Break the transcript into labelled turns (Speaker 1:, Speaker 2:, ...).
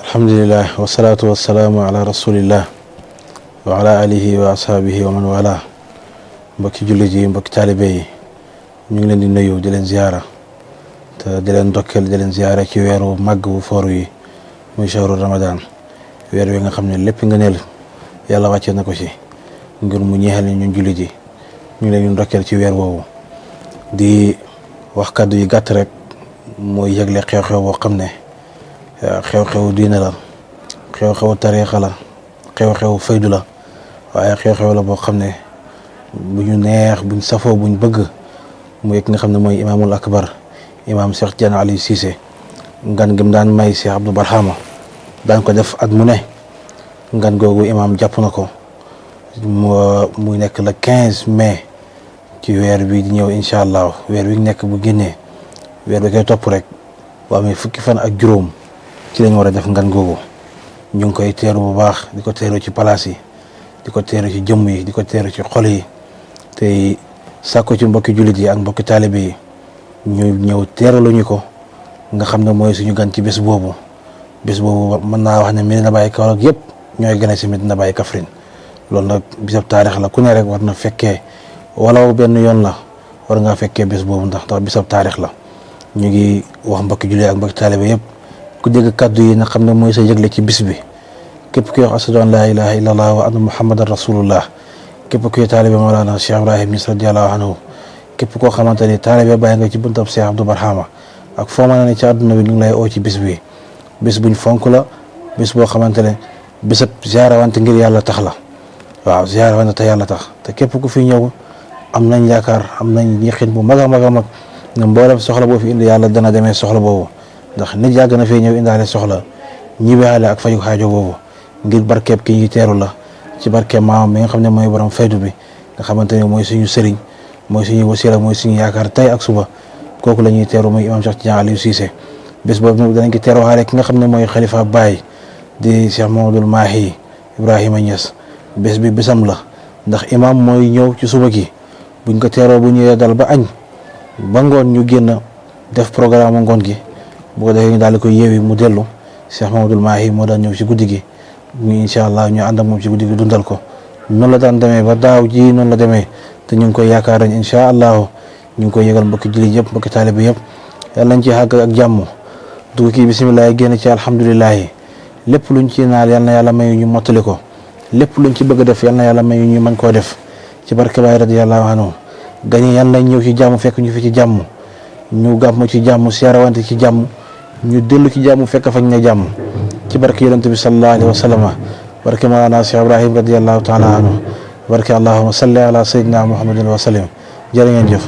Speaker 1: alhamdulillah wasalaatu wasalaamu ala rasulillah wa ala alihi wa ashaabihi wa man wala mbokki jullit yi mbokki taalibe yi ñu ngi leen di nuyu di leen ziyaara te di leen ndokkeel di leen ziyaara ci weeru màgg bu fooru yi muy shahru ramadan weer wi nga xam ne lépp nga neel yàlla wàcce na ko ci ngir mu ñeexal ni ñun jullit yi ñu ngi leen di ndokkeel ci weer woowu di wax kàddu yi gàtt rek mooy yëgle xew-xew boo xam ne xew-xew diine la xew-xew tariixa la xew-xew faydu la waaye xew-xew la boo xam ne bu ñu neex buñ safoo buñ bëgg mu yëg nga xam ne mooy imaamul akbar imaam Cheikh Tidiane Aliou Cissé ngan gim daan may Cheikh Abdou Barhama daan ko def at mu ne ngan googu imaam jàpp na ko muy nekk le 15 mai ci weer bi di ñëw incha allah weer wi nekk bu génnee weer bi koy topp rek bu amee fukki fan ak juróom ci lañ war a def ngan googu ñu ngi koy teeru bu baax di ko teeru ci palaas yi di ko teeru ci jëmm yi di ko teeru ci xol yi tey sàkko ci mbokki jullit yi ak mbokki taalibe yi ñu ñëw teeraluñu ko nga xam ne mooy suñu gan ci bés boobu mën naa wax ne Medina Baye Kaolack yëpp ñooy gën a si Medina Baye Kaffrine loolu nag bisab taarix la ku ne rek war na fekkee wala benn yoon la war ngaa fekkee bés boobu ndax bisab taarix la ñu ngi wax mbokki jullit ak mbokki taalibe yëpp ku dégg kàddu yi na xam ne mooy sa yëgle ci bis bi képp kuy wax ashhadu an laa ilaha illallah wa anna muhammadan rasulullah képp kuy taalibe Mawlana Cheikh Ibrahim Niass radiyallahu anhu képp koo xamante ni taalibe bàyyi nga ci buntab Cheikh Abdou Barhama ak foo mën a ne ci àdduna bi ñu ngi lay oo ci bis bi bis buñ fonk la bis boo xamante ne bisab ziarawante ngir yàlla tax la waaw ziarawante te yàlla tax te képp ku fi ñëw am nañ yaakaar am nañ yaqin bu mag a mag a mag ne mboolem soxla boo fi indi yàlla dana demee soxla boobu ndax nit yàgg na fee ñëw indaale soxla ñibbeale ak faju xaajo boobu ngir barkeeb ki ñuy teeru la ci barkeeb maamam bi nga xam ne mooy borom faydu bi nga xamante ne mooy suñu sëriñ mooy suñu wasila mooy suñu yaakaar tey ak suba kooku la ñuy teeru muy imam Cheikh Tidiane Aliou Cissé bés boobu nag danañ ko teeru xaale ki nga xam ne mooy xalifa Baye di Cheikh Mamadou Mahi Ibrahima Niass bés bi bésam la ndax imam mooy ñëw ci suba gi buñ ko teeroo bu ñëwee dal ba añ ba ngoon ñu génn def programme ngoon gi bu ko defee ñu daal di koy yeewi mu dellu Cheikh Mamadou Mahi moo daan ñëw ci guddi gi ñu incha allah ñu ànd ak moom ci guddi gi dundal ko noonu la daan demee ba daaw ji noonu la demee te ñu ngi koy yaakaar nañ incha allah ñu ngi koy yëgal mbokki jullit yëpp mbokki taalibe yëpp yàlla nañ ci xàgg ak jàmm dugg kii bisimilah génn ci alhamdulilah lépp luñ ci naal yal na yàlla mayu ñu mottali ko lépp luñ ci bëgg a def yal na yàlla mayu ñu mën koo def ci barke Baay radiyallahu anhu gañi yal nañ ñëw ci jàmm fekk ñu fi ci jàmm ñu gàmm ci jàmm siyaarawante ci jàmm ñu dellu ci jàmm fekk fañ ne jàmm ci barke yonent bi sallallahu alayhi wa sallam barke Mawlana Cheikh Ibrahim radiyallahu taala anhu barke allahumma salli ala sayyidina muhammadin wa sallim jërë ngeen jëf